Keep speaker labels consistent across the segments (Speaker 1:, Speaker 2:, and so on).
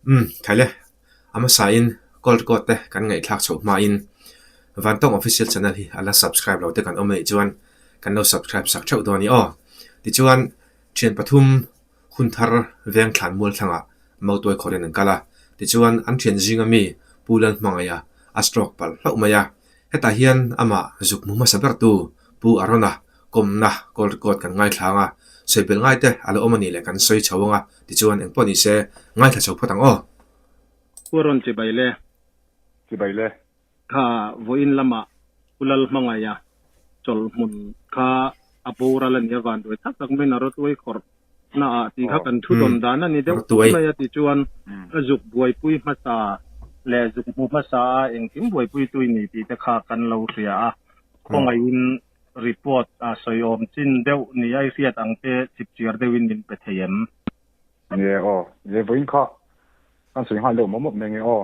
Speaker 1: Umm, Thaile, a hmasain call record te kan ngaihthlak chhoh hmain Vantawng Official Channel hi a la subscribe lo te kan awm anih chuan kan lo subscribe sak theuh dawn a ni aw. Tichuan, thian pathum hun thar veng thlan mual thlangah Mautuai khawrin an kal a, tichuan an thian zinga mi Pu Lalhmangaia a stroke palh hlauh mai a. Hetah hian amah zuk hmu hmasa bertu Pu Arona kawmna call record kan ngaithla ang a, sawi belh ngai te a la awm a nih leh kan sawi chho ang a, tichuan eng pawh ni se ngaithla chho phawt ang aw.
Speaker 2: Pu Aron chibai le.
Speaker 3: Chibai le.
Speaker 2: Kha vawiin lamah Pu Lalhmangaia chawlhhmun kha a boral a nih avang duai tak tak maiin a rawtuai khawrh na ah tih kha kan thu tawn dan a ni deuh mai a ti chuan ka zuk buaipui hmasa leh zuk hmu hmasa a engkim buaipui tui ni tih te kha kan lo hria a, khawngaihin report a sawiawm chin deuh ni a i hriat ang te chipchiar deuhin min pe thei em?
Speaker 3: Nge aw, nge vawiin kha kan sawi nghal deuh mawp mawp mai nge aw.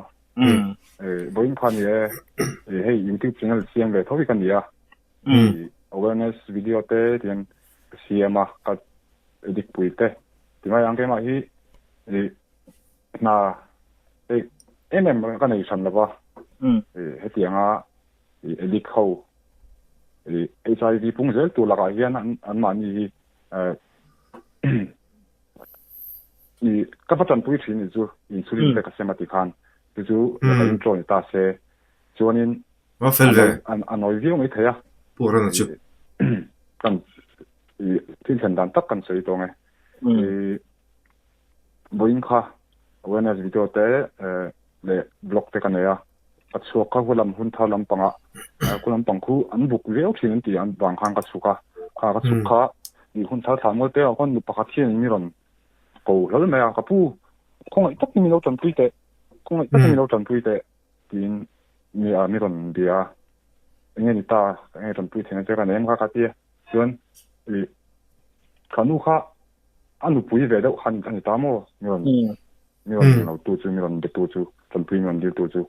Speaker 3: Vawiin kha ni e, hei YouTube channel siam ve tho hi ka ni a. Awareness video te tian ka siam a, ka edit pui te. Timai ang keimah hi hna hei em em ka nei hran lova. Hetianga edit ho HIV pung zel tur lakah hian anmahni hi I ka va tanpui thin ni chu insulin te ka sem a ti khan chu chu ka intro ni ta se chuanin
Speaker 1: va fel ve
Speaker 3: a nawi viau mai thei a
Speaker 1: pu rana chu
Speaker 3: kan i thil thlen dan tak kan sawi tawng e i vawiin kha awareness video te leh blog te ka nei a ka chhuak kha hulam hun thar lampangah khu lampang khu an buk viau thin an ti an vang khan ka chhuk a kha ka chhuk kha i hun thar thlah mual te ah khawn nu pakhat hian mi rawn ko hlal mai a ka pu khawngaih takin min lo tanpui teh khawngaih takin min lo tanpui teh tiin mi a mi rawn bia a enge ni ta enge tanpui theihna che ka nei em kha ka ti a chuan i kha nu kha a nupui ve deuh khan a ni ta maw mi rawn mi rawn lo tu chu mi rawn be tu chu tanpui mi rawn dil tu chu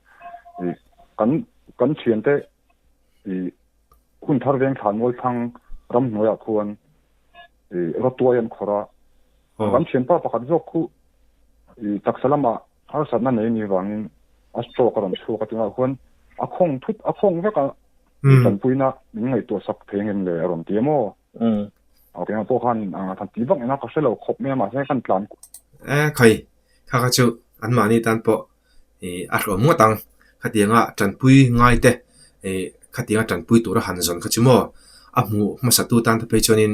Speaker 3: i kan kan thiante i hun thar veng thlan mual thlang ramhnuaiah khuan i rawtuai an khawrh a kan thianpa pakhat zawk khu i taksa lamah harsatna nei ni vangin a stroke a rawn chhuak a tunah khuan a khawng thut a khawng vek a tanpuina min ngaihtuah sak thei ngem le a rawn ti a maw A keimah pawh khan than ti vak ina ka hre lo khawp mai a mahse kan tlan
Speaker 1: E khai kha kha chu anmahni tan pawh ih a hlawm ngawt ang khatianga tanpui ngai te ih khatianga tanpui tura han zawn kha chu maw a hmuh hmasa tu tan te phei chuanin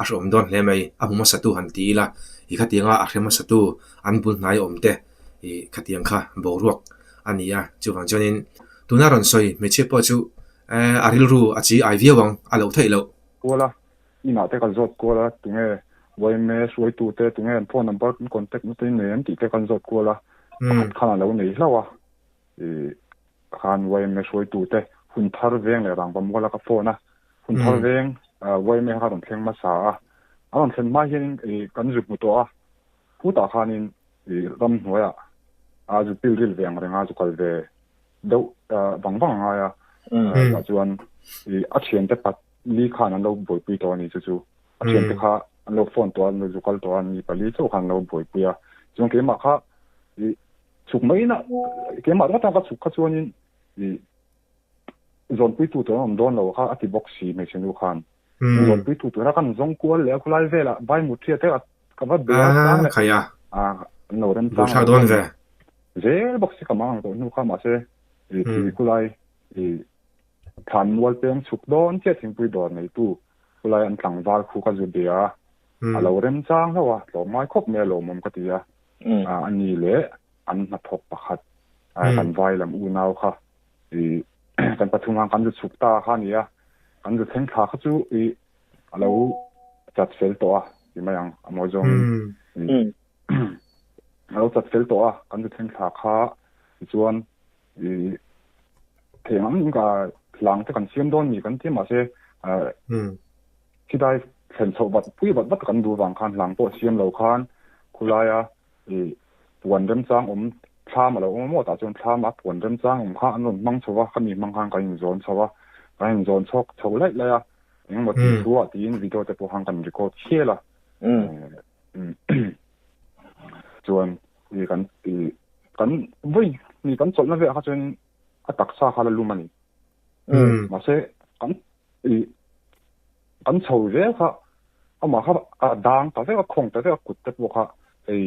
Speaker 1: a hlawm dawn hle mai a hmu hmasa tu han ti ila ih khatianga a hre hmasa tu an bul hnai awm te ih khatiang kha boruak a ni a chuvang chuanin tuna rawn sawi hmeichhia pawh chu eh a rilru a chi ai viau ang a loh theih loh.
Speaker 3: Kual a, inah te kan zawt kual a, tunge yma hruaitu te, tunge an phone number kan contact na te nei an tih te kan zawt kual a, pakhat khan a lo nei hlauh a, ih khan yma hruaitu te hun thar veng leh rangva mual a ka phone a, hun thar veng yma kha a rawn thleng hmasa a, a rawn thlen hma hianin ih kan zu hmu tawh a, khutah khanin ih ramhnuaiah a zu pil ril ve ang reng a, zu kal ve deuh vang vang a ngai a tah chuan ih a thiante pat li khan an lo buaipui tawh a ni chu chu a thiante kha an lo phone tawh a an lo zu kal tawh a ni pali chauh khan an lo buaipui a chuan keimah kha ih chhuk mai na keimah ringawt a ka chhuk kha chuanin ih zawnpui tu tur an awm dawn lo kha a ti bawk si hmeichhe nu khan zawnpui tu tura kan zawng kual leh a khulai velah vai mutthia te ka va be a chang leh a an lo rem chang
Speaker 1: dawn ve
Speaker 3: Zel bawk si ka mang ang tawh hnu kha mahse i thi khulai i thlan mual peng chhuk dawn chiah thingpui dawr neitu khulai an tlangval khu ka zu bia a, a lo rem chang hlauh a, tlawm ngai khawp mai a lawmawm ka ti a, a ni leh an hnathawk pakhat kan vai lam unau kha i kan pathum ang kan zu chhuk ta kha a ni a, kan zu thleng thla kha chu i a lo chat fel tawh a ti mai ang a mawi zawngin A lo chat fel tawh a, kan zu thleng thla kha tichuan ih theih ang ang ka hlang te kan siam dawn ni kan ti mahse khilai thlen chhoh vat pui vat vat kan duh vang khan hlang pawh siam lo khan khulaia ih puan remchang awm thlam a lo awm a maw tah chuan thlam a puan remchang awm kha an rawn hmang chho a, khami hmang khan kan inzawn chho a, kan inzawn chhawk chho laih laih a, engemaw tih thu ah tiin video te pawh khan kan record hial a. Chuan i kan i Kan vawi ni kan chawlhna velah kha chuan a taksa kha la lum a ni. Mahse kan i kan chho zel kha amah kha a dang ta vek a khawng ta vek a kut te pawh kha hei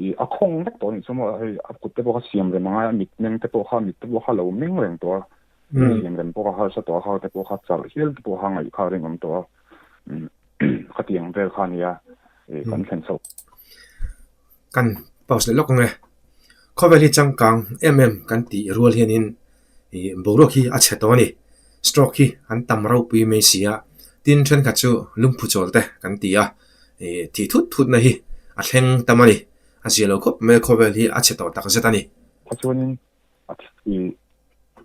Speaker 3: i a khawng vek tawh a nih chu maw hei a kut te pawh kha siam rem a ngai a mitmeng te pawh kha mit te pawh kha lo meng reng tawh a siam rem pawh kha harsa tawh a kha te pawh kha charh hial te pawh kha ngaih kha a rinawm tawh a khatiang vel kha a nia i kan thlen chhoh.
Speaker 1: Kan pause leh lawk ang e. Khawvel hi changkang em em kan tih rual hianin ih boruak hi a chhe tawh a ni. Stroke hi an tam ropui mai si a, tin thenkhat chu lungphu chawl te kan ti a, ih thih thut thut na hi a thleng tam a ni. A zia lo khawp mai a khawvel hi a chhe tawh tak zet a ni.
Speaker 3: Kha chuanin a ih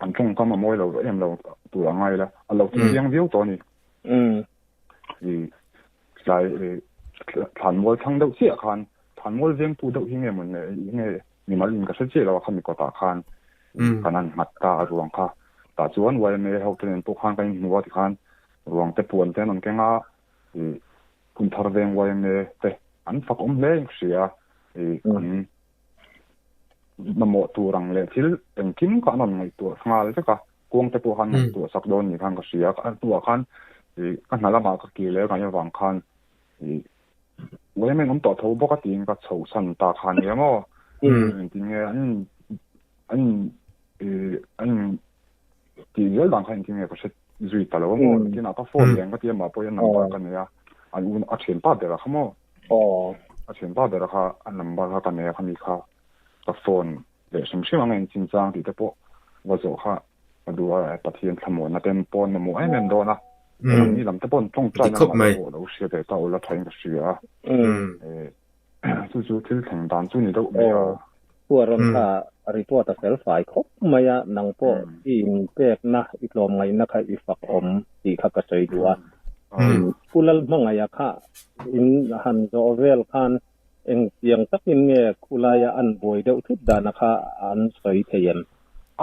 Speaker 3: an tawngkam a mawi lo em lo tur a ngai la, a lo ti chiang viau tawh a ni. Ih Tlai thlanmual thlang deuh chiah khan thlanmual vengtu deuh hi nge maw nge mimal in ka hre chiah lo a khami kawtah khan kan han nghat ta a ruang kha. Tah chuan yma ho te nen pawh khan kan inhmu a tikhan ruang te puan te an rawn keng a, ih Phunthar veng yma te an fak awm hle in ka hria a, ih an mamawh tur ang leh thil engkim kha an rawn ngaihtuah nghal vek a. Kuang te pawh khan ngaihtuah sak dawn ni khan ka hria. A hnuah khan ih ka hna lamah ka kir leh ngaih avang khan ih uaim in awm tawh tho bawk a tiin ka chhoh san ta kha nia maw. Engtin nge an in an in ih an in tih zel dan kha engtin nge ka hre zui ta lo a maw. Nakinah ka phone leh ang ka ti a mah pawhin a number ka nei a, an un a thianpa ber kha maw. A thianpa ber kha a number kha ka nei a khami kha ka phone leh hrim hrim ang eng chinchang tih te pawh va zawh kha ka duh a, Pathian thlamuanna te pawn mamawh em em dawn a, nangni lam te pawn tawngtai na lamah pawh lo hria ve ta ula thain ka hria a, chu chu thil thleng dan chu ni deuh mai a.
Speaker 2: Pu Aron kha report a fel fai khawp mai a, nang pawh i inpekna, i tlawmngaihna kha i fak awm tih kha ka sawi duh a. Pu Lalhmangaih-a kha in han zawh vel khan Engtiang takin nge khulaia an buai deuh thut dana kha an sawi thei em?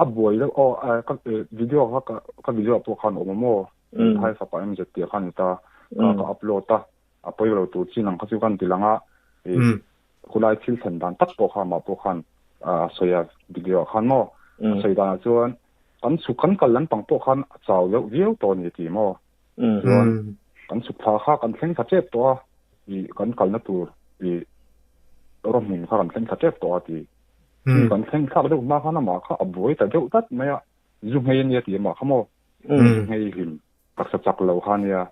Speaker 3: A buai deuh aw, ka video kha ka video ah pawh khan awm a maw? Thai fapa MZ tih kha a ni ta, ka ka upload a, a pawi lo tur chin ang kha chu kan ti lang a, khulai thil thlen dan tak pawh kha amah pawh khan a sawi a video ah khan maw? A sawi danah chuan kan chhuk kan kal lampang pawh khan a chau deuh viau tawh a ni ti maw? Chuan kan chhuk thla kha kan thleng thla tep tawh a, ih kan kalna tur ih rawhmun kha kan thleng thla tep tawh a ti. Chu kan thleng thlak deuh hma khan amah kha a buai ta deuh tlat mai a, zu nghei a nia ti amah kha maw, zu nghei hlim taksa chak lo kha a nia.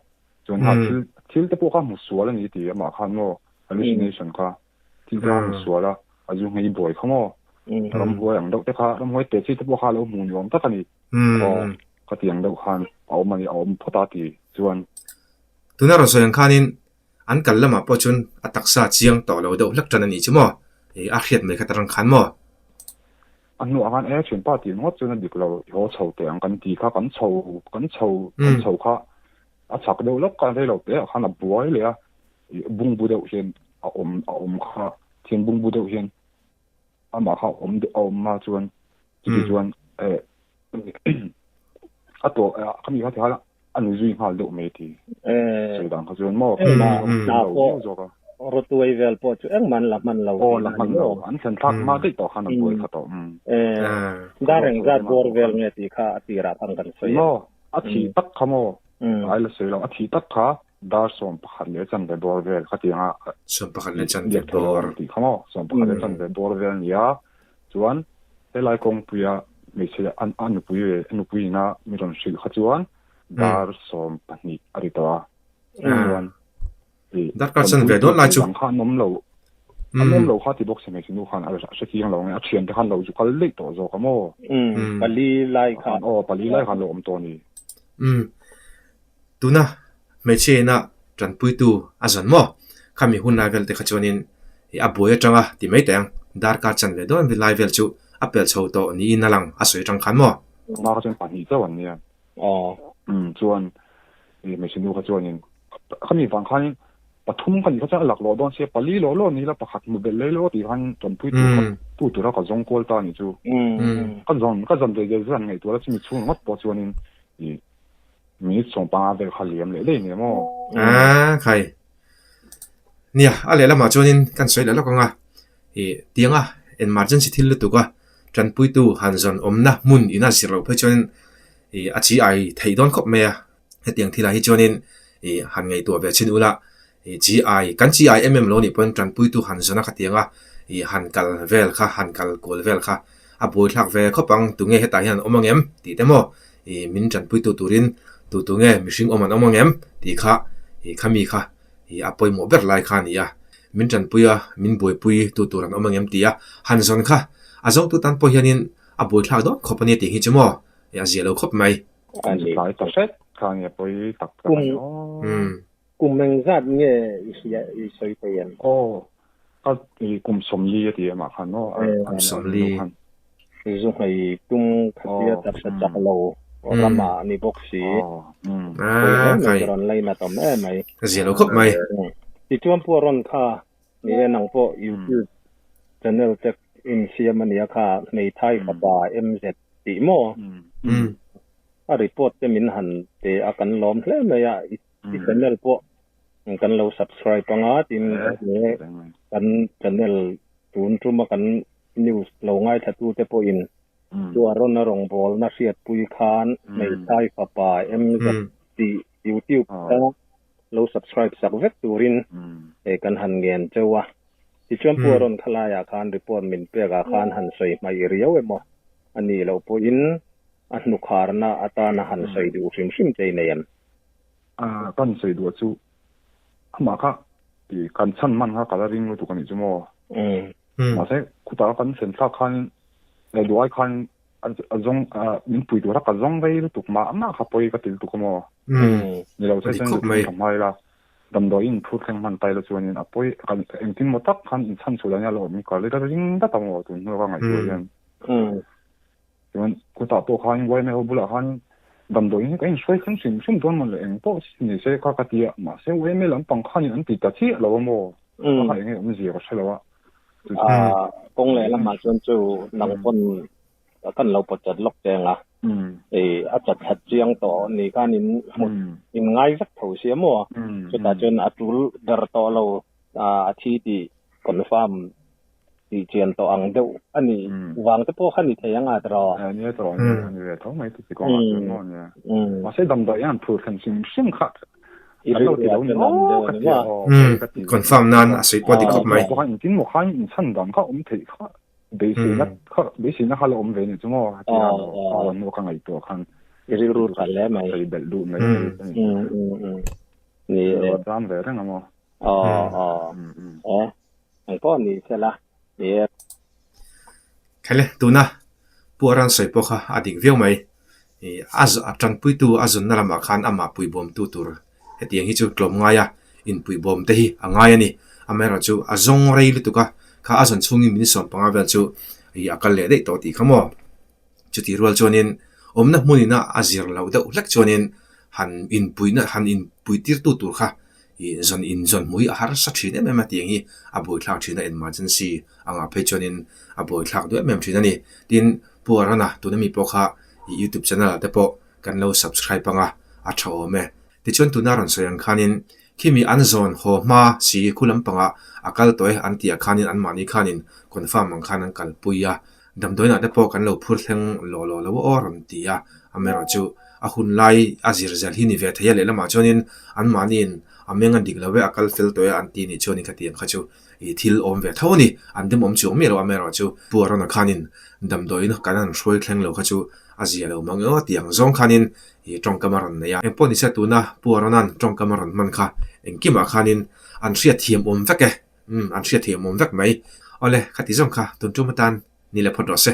Speaker 3: Chuan ha thil thil te pawh kha hmu sual a ni ti amah khan maw, hallucination kha thil te kha hmu sual a, a zu nghei buai kha maw, ramhuai ang deuh te kha ramhuai te chi te pawh kha a lo hmu ni awm tak a ni. Aw, ka ti ang deuh khan a awm a ni, a awm phawt a ti chuan.
Speaker 1: Tuna rawn sawi ang khanin an kal lamah pawh chuan a taksa chiang tawh lo deuh hlek tan a nih chu maw? Ih, a hriat mai kha ta rang khan maw?
Speaker 3: A hnuah khan e thianpa tih ngawt chuan a dik lo, i haw chho teh ang kan ti kha, kan chho, kan chho, kan chho kha a chak deuh lawk khan rei lo teh ah khan a buai leh a, ih bungbu deuh hian a awm, a awm kha, thian bungbu deuh hian. Amah kha awm a awm a chuan chuti chuan eh a tawh a mi kha ti khan a ni zui nghal deuh mai ti sawi dan kha chuan maw
Speaker 2: zawk a Rotuai vel pawh chu engmah an la hman lo
Speaker 3: aw la hman lo an thlen thlak hma daih tawh khan a buai kha tawh
Speaker 2: dar engzat bawr vel nge tih kha a tirah khan kan sawi
Speaker 3: maw a thih tak kha maw ai la sawi lo a thih tak kha Dar 11 leh chanve bawr vel khatianga
Speaker 1: 11 leh chanve bawr
Speaker 3: tih kha maw 11 leh chanve bawr vel a ni a, chuan helai kawngpuia hmeichhe a nupui ve a nupui ina mi rawn hrilh kha chuan dar 12 a ri tawh a, chuan ih
Speaker 1: Darkar chanve dawn lai chu
Speaker 3: dang kha an awm lo an awm lo kha ti bawk si hmeichhe nu khan a hre chiang lo nge a thiante khan lo zu kal daih tawh zawk a maw
Speaker 2: pali lai khan
Speaker 3: aw pali lai khan lo awm tawh a ni.
Speaker 1: Tuna hmeichhia ina tanpuitu a zawn maw? Khami hun lai vel te kha chuanin ih a buai atanga ti mai teh ang, darkar chan ve dawn lai vel chu a pel chho tawh niin a lang a sawi atang khan maw?
Speaker 3: Hma kha chuan pahnih chauh an nia. Umm chuan ih hmeichhe nu kha chuanin khami vang khanin pathum ka nih kha chuan a laklawh dawn sia pali lawh lawh ni la pakhat hmu belh lei lawh tih khan tanpuitu kha tu tura ka zawng kual ta a nih chu. Ka zawn ka zawn ve zel zan ngaihtuah la chumi chhung ringawt pawh chuanin ih Minute 15 vel kha liam leh daih nia maw?
Speaker 1: Aaa khai. Nia, a lehlamah chuanin kan sawi leh lawk ang a, ih tianga Emergency thil lutuk a, tanpuitu han zawn awmna hmun ina zir loh phei chuanin ih a chi ai theih dawn khawp mai a. Hetiang thilah hi chuanin ih han ngaihtuah ve chin ula ih chi ai kan chi ai em em lo nih pawhin tanpuitu han zawn a khatiang a ih han kal vel kha han kal kual vel kha a buaithlak ve khawp ang tunge hetah hian an awm ang em tih te maw ih min tanpuitu turin tu tunge mihring awm an awm ang em tih kha ih khami kha ih a pawimawh ber lai kha a ni a, min tanpui a, min buaipui tu tur an awm ang em tih a han zawn kha a zawngtu tan pawh hianin a buaithlak dawn khawp a nia tih hi chu maw ih a zia lo khawp mai.
Speaker 3: A ni. Tlai ta hret kha nge pawi tak tak a ni aw.
Speaker 2: Kum engzat nge i hria i sawi thei em?
Speaker 3: Aw, ka i kum 40 a ti em ah khan maw?
Speaker 1: Kum 40.
Speaker 2: Zu nghei tum khatia taksa chak lo ramah a ni bawk si. Pawi hle mai ka rawn lainat awm em mai.
Speaker 1: Ka zia lo khawp mai.
Speaker 2: Tichuan pawh rawn kha ni e nang pawh YouTube channel te insiam a nia kha hmeithai fapa MZ tih maw? A report te min han pe a kan lawm hle mai a. I channel pawh kan lo subscribe anga tin kan channel tun tuma kan news lo ngaithla tu te pawhin chu a rawn a rawngbawlna hriatpui khan hmeithai fapa MZ tih YouTube kha lo subscribe sak vek turin kan han ngen cheu a. Tichuan Pu Aron khalaiah khan report min pekah khan han sawi hmaih riau emaw a nih loh pawhin a hnukharna atana han sawi duh hrim hrim che i nei em?
Speaker 3: A, kan sawi duh chu amah kha ti kan chhan hman kha ka la ring lutuk a nih chu maw. Mahse khutah kan thlen thlak khan leh duh ai khan a zawng min pui tura ka zawng rei lutuk mah mah kha pawi ka ti lutuk a maw. Ni lo se chuan ka thleng hmai la damdawi in phur thleng hman tai la chuanin a pawi kan engtin maw tak khan in chhan chhuah dan hian a lo awm ka ring dat a maw tun hnu ka ngaihtuah hian. Chuan khutah pawh khan YMA ho bulah khan damdawiin hi ka inhruai thleng hrim hrim dawn maw le eng pawh ni se kha ka ti a, mahse YMA lampang khanin an ti ta chiah lo a maw? Ka kha enge awmzia ka hre lo a.
Speaker 2: Aaa kawng leh lamah chuan chu nang pawn kan lo pawt chat lawk cheng a, ih a chat that chiang tawh ni khan in hmut in ngai vek tho sia maw? Chutah chuan a tul ber tawh lo a thi tih confirm tih chian tawh ang deuh a ni. Vang te pawh kha ni thei ang a tiraw?
Speaker 3: A nia tiraw nia a ni ve tho mai chu ti kawngah chuan maw nia. Mahse damdawi hian phur thlen hrim hrim kha an lo ti lo ni maw ka ti a aw ka ti.
Speaker 1: Confirm nan a sawi pawh a dik khawp mai.
Speaker 3: Pawh khan engtin maw khan inchhan dan kha awm theih kha beiseina kha beiseina kha la awm ve ni chu maw a ti a a rawn maw ka ngaihtuah khan.
Speaker 2: I rilru tha hle mai.
Speaker 3: Sawi belh duh mai a ni.
Speaker 2: Ni e.
Speaker 3: A cham ve reng a maw.
Speaker 2: Aw aw. E. Eng pawh ni se la, ni e.
Speaker 1: Khaile, tuna Pu Aran sawi pawh kha a dik viau mai. Ih a a tanpuitu a zunna lamah khan amah puibawmtu tur hetiang hi chu tlawm ngai a, inpuibawm te hi a ngai a ni. Amaherawhchu chu a zawng rei lutuk a, kha a zawn chhungin min 15 vel chu ih a kal leh daih tawh tih kha maw? Chutih rual chuanin awmna hmunina a zir loh deuh hlek chuanin han inpuihna han inpuitirtu tur kha ih zawn inzawn hmuh hi a harsa thin em em a tiang hi a buaithlak thin a emergency angah phei chuanin a buaithlak duh em em thin a ni. Tin, Pu Arana tuna mi pawh kha ih youtube channel ah te pawh kan lo subscribe anga a tha awm e. Tichuan tuna rawn sawi ang khanin khimi an zawn haw hma si khu lampangah a kal tawh e an tih ah khanin anmahni khanin confirm ang khan an kalpui a. Damdawiinah te pawh kan lo phur thleng lawh lawh lo aw rawn ti a, amaherawhchu a hun lai a zir zel hi ni ve thei a, lehlamah chuanin anmahniin a meng a dik lo e, a kal fel tawh e an ti nih chuanin khatiang kha chu ih thil awm ve tho a ni, an dem awm chuang miah lo, amaherawhchu Pu Arona khanin damdawiin kan han hruai thleng lo kha chu a zia lo mang emaw tih ang zawng khanin ih tawngkam a rawn nei a, engpawh nise tuna Pu Arona'n tawngkam a rawn hman kha engkimah khanin an hriatthiam awm vek e. Umm, an hriat theih awm awm vek mai. Awle, khati zawng kha tun tum atan ni leh phawt rawh se.